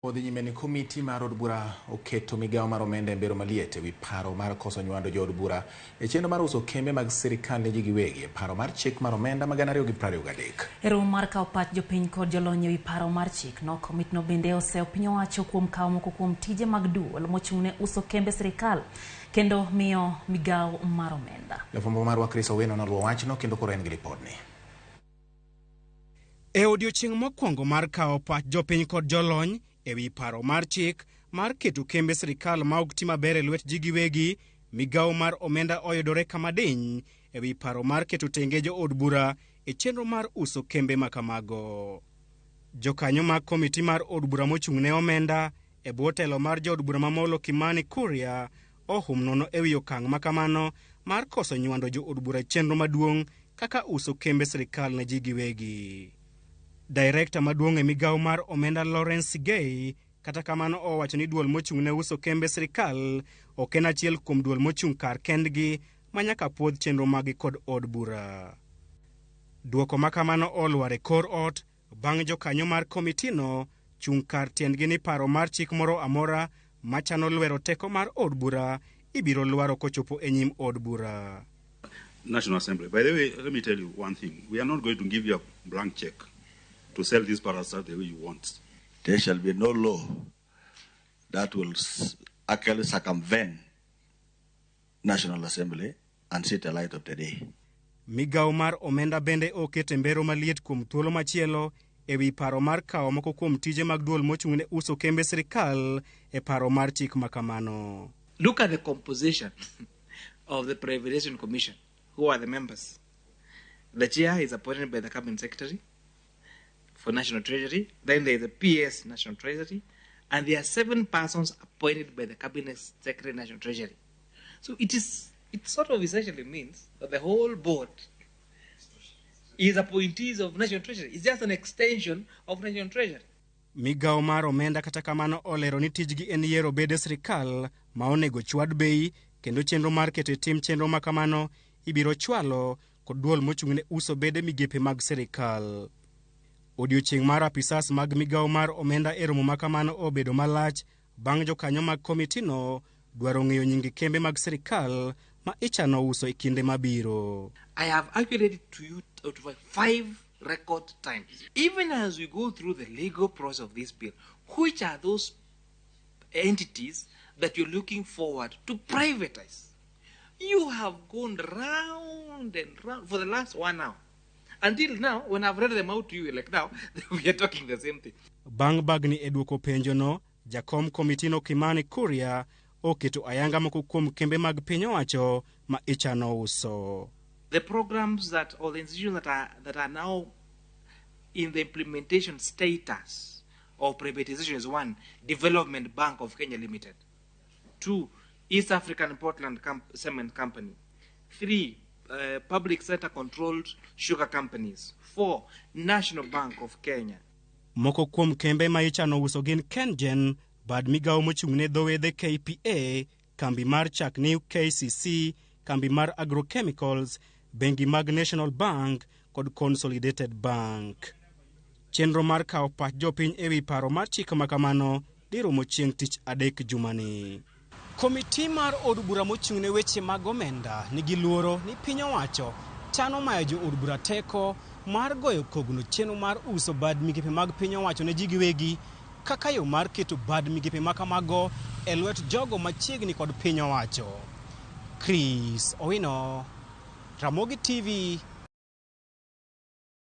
Odhi nyime ni komiti mar od bura oketo migawo mar omenda e mbero maliet ewi paro mar koso nywando jood bura e chenro mar uso kembe mag sirikal ne ji giwegi e paro mar chik mar omenda ma 2023. E romo mar kawo pach jopiny kod jolony ewi paro mar chikno, komitno bende oseyo piny owacho kuom kawo moko kuom tije mag duol mochung' ne uso kembe sirikal kendo miyo migawo mar omenda. Jafwambo marwa Chris Owino noluwo wachno kendo koro en gi ripodni. E odiechieng' mokwongo mar kawo pach jopiny kod jolony e wi paro mar chik mar keto kembe sirikal ma ok ti maber e lwet ji giwegi, migawo mar omenda oyudore kama diny e wi paro mar keto tenge jood bura e chenro mar uso kembe ma kamago. Jokanyo mag komiti mar od bura mochung' ne omenda e bwo telo mar jaod bura ma Molo Kimani Kuria ohum nono e wi okang' ma kamano mar koso nywando jood bura e chenro maduong' kaka uso kembe sirikal ne ji giwegi. Direkta maduong' e migawo mar omenda Lawrence Sigei kata kamano owacho ni duol mochung' ne uso kembe sirikal ok en achiel kuom duol mochung' kar kendgi ma nyaka puodh chenro maggi kod od bura. Duoko ma kamano olwar e kor ot bang' jokanyo mar komitino chung' kar tiendgi ni paro mar chik moro amora machano lwero teko mar od bura ibiro lwaro kochopo e nyim od bura. National Assembly. By the way, let me tell you one thing. We are not going to give you a blank check to sell this parastatal the way you want. There shall be no law that will actually circumvent National Assembly and see the light of the day. Migawo mar omenda bende oket e mbero maliet kuom thuolo machielo e wi paro mar kawo moko kuom tije mag duol mochung' ne uso kembe sirikal e paro mar chik ma kamano. Look at the composition of the Privatization Commission. Who are the members? The chair is appointed by the Cabinet Secretary for National Treasury. Then there is the PS National Treasury. And there are 7 persons appointed by the Cabinet Secretary National Treasury. So it sort of essentially means that the whole board is appointees of National Treasury. It's just an extension of National Treasury. Migawo mar omenda kata kamano olero ni tijgi en yiero bede sirikal ma onego chwad bei kendo chenro mar keto e tim chenro ma kamano ibiro chwalo kod duol mochung' ne uso bede migepe mag sirikal. Odiochieng' mar apisas mag migawo mar omenda e romo ma kamano obedo malach bang' jokanyo mag komitino dwaro ng'eyo nying kembe mag sirikal ma ichano uso e kinde mabiro. I have actually read it to you out of 5 record times. Even as we go through the legal process of this bill, which are those entities that you're looking forward to privatize? You have gone round and round for the last 1 hour. Until now, when I've read them out to you, like now, we are talking the same thing. Bang' bagni e duoko penjono, jakom komitino Kimani Kuria oketo ayanga moko kuom kembe mag piny owacho ma ichano uso. The programs that, or the institutions that are now in the implementation status of privatization is 1, Development Bank of Kenya Limited. 2, East African Portland Cement Company. 3, public sector controlled sugar companies. 4, National Bank of Kenya. Moko kuom kembe ma ichano uso gin KenGen, bad migawo mochung' ne dho wedhe KPA, kambi mar chak New KCC, kambi mar Agrochemicals, bengi mag National Bank kod Consolidated Bank. Chenro mar kawo pach jopiny e wi paro mar chik ma kamano dhi romo chieng' tich adek jumani. Komiti mar od bura mochung' ne weche mag omenda nigi luoro ni piny owacho chano mayo jo od bura teko mar goyo kogno chenro mar uso bad migepe mag piny owacho ne ji giwegi kaka yo mar keto bad migepe ma kamago e lwet jogo machiegni kod piny owacho. Chris Owino, Ramogi TV,